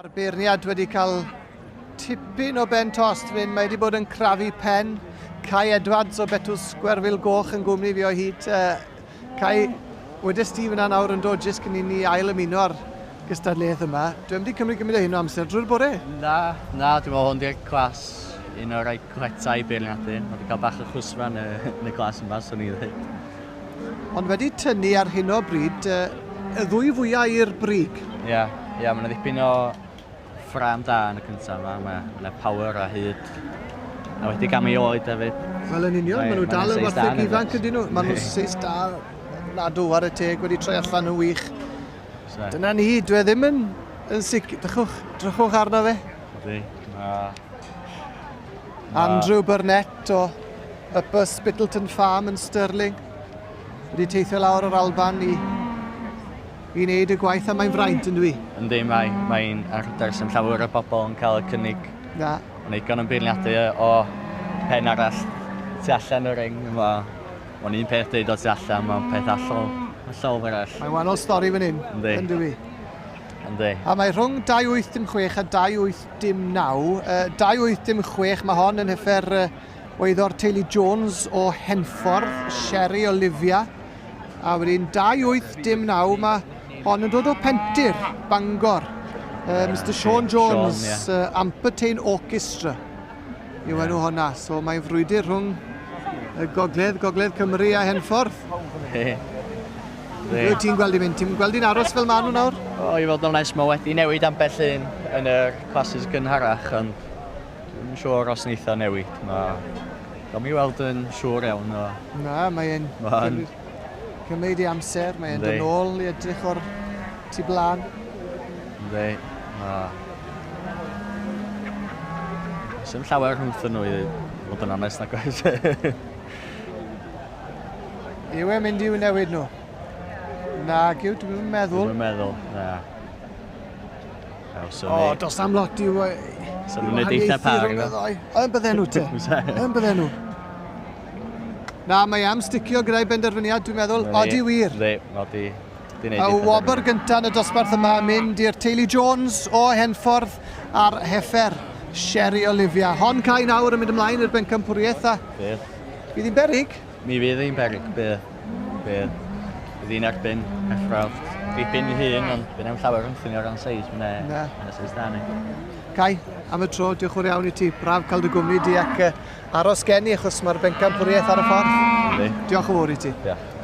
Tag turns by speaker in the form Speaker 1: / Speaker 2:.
Speaker 1: A'r beirniad wedi cael tipyn o ben tost fyn, mae wedi bod yn crafu pen. Kai Edwards o Betws Gwerfyl Goch yn gwmni fi o hyd. Uh, Kai, wedes ti fyna nawr yn dod jyst cyn i ni ail ymuno ar gystadleuaeth yma. Dwi'n wedi cymryd gymryd o hyn o amser drwy'r bore.
Speaker 2: Na, na, dwi'n meddwl hwn di'r clas un o'r rhai cletau i beirniadu. Mae wedi cael bach o chwsfa yn y, yn y clas yma, swn i ddweud.
Speaker 1: Ond wedi tynnu ar hyn o bryd y ddwy fwyaf i'r brig.
Speaker 2: Ie, yeah, ie, yeah, mae yna ddipyn o ffram da yn y cyntaf yma. Mae yna power a hyd. A wedi gam i oed hefyd.
Speaker 1: Wel yn union, maen nhw dal yn wartheg ifanc ydyn nhw. Maen nhw'n seis da nadw ar y teg wedi troi allan yn wych. Dyna ni, dwi e ddim yn, yn sicr. Drychwch, drychwch arno fe.
Speaker 2: Ydy, ma...
Speaker 1: Andrew Burnett o Upper Spittletown Farm yn Stirling. Wedi teithio lawr o'r Alban i, i wneud y gwaith a mae'n fraint yn dwi.
Speaker 2: Yndi, mae, mae'n arder sy'n llawer o bobl yn cael y cynnig.
Speaker 1: Na.
Speaker 2: Mae'n eigon yn beirniadu o pen arall tu allan y ring. Mae'n ma un peth deud o tu allan, mae'n peth allol, allol arall.
Speaker 1: Mae'n wahanol stori fan hyn,
Speaker 2: Yndi.
Speaker 1: yn dwi.
Speaker 2: Yndi.
Speaker 1: A mae rhwng 2806 a 2809. Uh, 2806, mae hon yn heffer uh, oedd o'r teulu Jones o Henffordd, Sherry Olivia. A wedyn 2809, mae hon yn dod o Pentir, Bangor. Uh, Mr Sean Jones,
Speaker 2: Sean, yeah.
Speaker 1: Ampertain Orchestra yw enw honna. So mae'n frwydr rhwng y Gogledd, Gogledd Cymru a Henffordd. Be ti'n gweld i mynd? Ti'n gweld i'n aros fel maen nhw nawr?
Speaker 2: O, i fod yn onest, mae wedi newid ambell un yn y classes gynharach, ond Dwi'm yn siŵr os neith o newid. Mae... Gawn mi weld yn siŵr iawn o...
Speaker 1: Na, mae'n
Speaker 2: Ma'n...
Speaker 1: cymryd ei amser, mae'n dod nôl i edrych o'r tu blaen.
Speaker 2: Yndi, ma... Sdim llawer rhwngthyn nhw i fod yn onest nag oes.
Speaker 1: Yw e'n mynd i'w newid nhw? Nag yw, dwi'm yn meddwl.
Speaker 2: Dwi'm yn meddwl, na.
Speaker 1: O, dos am lot i'w...
Speaker 2: So nhw'n neud eitha par.
Speaker 1: Yn bydden nhw te. Yn bydden nhw. Na, mae am sticio gyda'i benderfyniad, dwi'n meddwl. Odi wir.
Speaker 2: Yndi, odi.
Speaker 1: Y wobr gyntaf yn y dosbarth yma yn mynd i'r teulu Jones o Henffordd a'r heffer Sherry Olivia. Hon cae nawr yn mynd ymlaen i'r bencampwriaeth a
Speaker 2: Bydd.
Speaker 1: Bydd hi'n berig.
Speaker 2: Mi fydd hi'n beryg, bydd. Bydd. Bydd hi'n erbyn Effrael. Dipyn i hun, ond bydd na'm llawer rhwngthyn ni o ran seis. Mae'n
Speaker 1: Na.
Speaker 2: ma seis da ni.
Speaker 1: Kai, am y tro, diolch yn iawn i ti. Braf cael dy gwmni di ac aros gen i achos mae'r bencampwriaeth ar y ffordd.
Speaker 2: Yndi.
Speaker 1: Diolch yn fawr i ti.
Speaker 2: Diolch.